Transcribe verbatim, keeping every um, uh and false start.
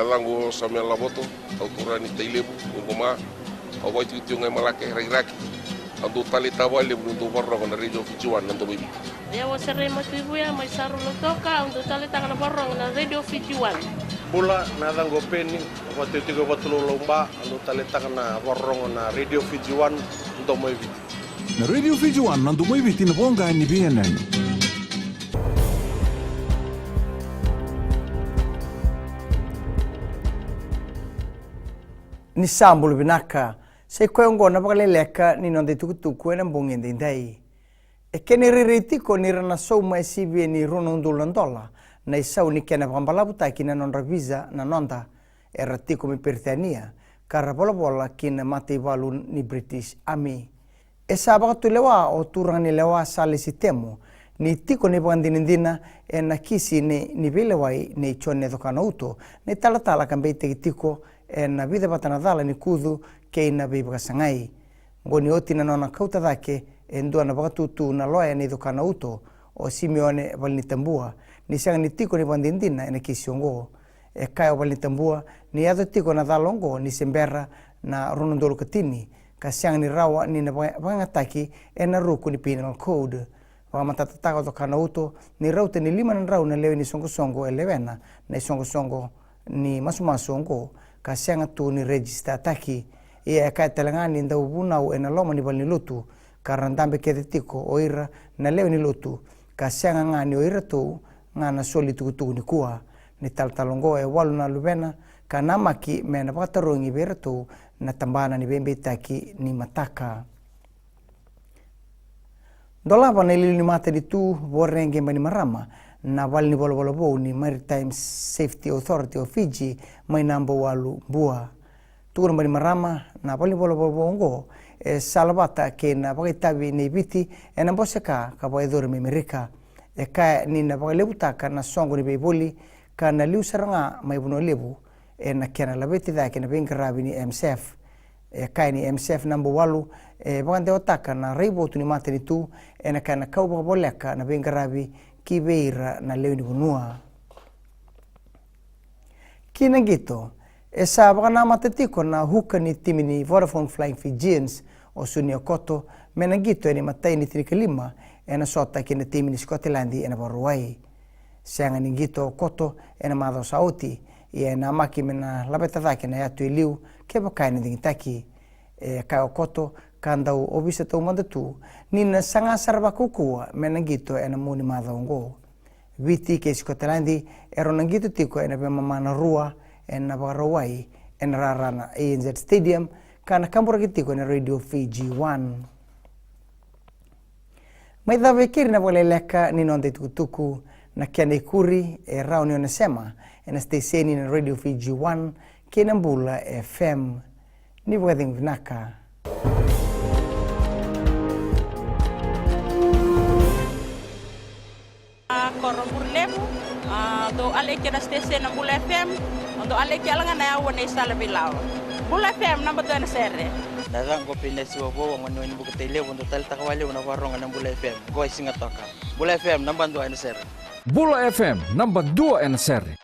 Yacaqu o Samuel Lavoto, au turaga ni Tailevu, Qoma. Au vakaitikotiko ga i Malake, Rakiraki. Au dau taleitaka vakalevu niu dau vakarorogo na Radio Fiji One, na Domo i Viti. Au o Serei Matuivuya mai Saru, Lautoka, au dau taleitaka na vakarorogo na Radio Fiji One. Bula, na yacaqu o Peni, au vakaitikotiko e Vatulaulau, Ba, au dau taleitaka na vakarorogo na Radio Fiji One, na Domo i Viti. Na Radio Fiji One, na Domo i Viti, na voqa ni veiyanuyanu. Ni sa bula vinaka. Sa i koya oqo na vakaleleka ni noda itukutuku ena bogi edaidai. E kena irairai tiko ni ra na sauma e sivia ni rua na udolu na dola na isau ni kena vakabalavutaki na nodra visa na noda era tiko mai Peritania ka ra volavola ki na mataivalu ni British Army. E sa vakatulewa o turaga ni lewa Salesi Temo ni tiko na ivakadinadina ena kisi ni, ni veilewai nei Jone Cokanauto na italatala ka beitaki tiko ena vica vata na cala ni kucu kei na veivakasagai. Oqo ni oti na nona kauta cake e dua na vakatutu na loya nei Cokanauto, o Simione Valenitabua, ni sega ni tiko na ivakadinadina ena kisi oqo. E kaya o Valenitabua ni yaco tiko na cala oqo ni se bera na rua na udolu ka tini, ka sega ni rawa ni na vaka-, vakayagataki ena ruku ni Penal Code. Vakamatatataka o Cokanauto ni rauta ni lima na drau na lewe ni soqosoqo e lewena na isoqosoqo ni masumasu oqo ka sega tu ni rejistataki. Ia e kaya tale ga ni dau vunau ena loma ni valenilotu ka ra dabe kece tiko o ira na lewe ni lotu ka sega ga ni o iratou ga na soli tukutuku nikua. Na italatala oqo e walu na luvena ka namaki me na vakatarogi vei iratou na tabana ni veibeitaki ni mataka. Dolava na iliuliu ni matanitu Voreqe Bainimarama na valenivolavola vou ni Maritime Safety Authority of Fiji mai Nabawalu, Bua. Tukuna o Bainimarama na valenivolavola vou oqo e salavata kei na vakaitavi nei Viti ena bose ka ka vakayacori mai Merika. E kaya ni na vakalevutaka na soqo ni veivoli ka na liu sara ga mai Vanua Levu ena kena laveti cake na veiqaravi ni M S F. E kaya ni M S F Nabawalu e vakadewataka na raivotu ni matanitu ena kena kau vakavoleka na veiqaravi ki vei ira na lewe ni vanua. Ki na qito, e sa vakanamata tiko na huka ni timi ni Vodafone Flying Fijians, o Sunia Koto, me na qito ena imatai ni tinikalima ena sota kei na timi ni Sikoteladi ena Vakarauwai. Sega ni qito o Koto ena macawa sa oti, ia e namaki me na laveta cake na yatu e liu kevaka ena digitaki. E kaya o Koto ka dau ovisa taumada tu ni na saga sara vakaukauwa me na qito ena mua ni macawa oqo. Viti kei Sikoteladi e rau na qito tiko ena veimama na rua ena Vakarauwai ena rara na A N Z Stadium ka na kaburaki tiko ena Radio Fiji One. Mai cava e keri na vakaleleka ni noda itukutuku, na kena ikuri e rawa ni o na sema ena siteseni na Radio Fiji One kei na Bula F M. Ni vakacegu vinaka. A, Koro Burlevu, a, dou aleki ena siteseni na Bula F M, dou aleki yala ga na yaua nei Sala Veilawa. Bula F M, naba dua ena sere. Na yacaqu o Peni Siwavou, au gone ni Bukatai Levu, dou taleitaka vakalevu na vakarorogo na Bula F M. Qo e Sigatoka. Bula F M, naba dua ena sere. Bula F M, naba dua ena sere.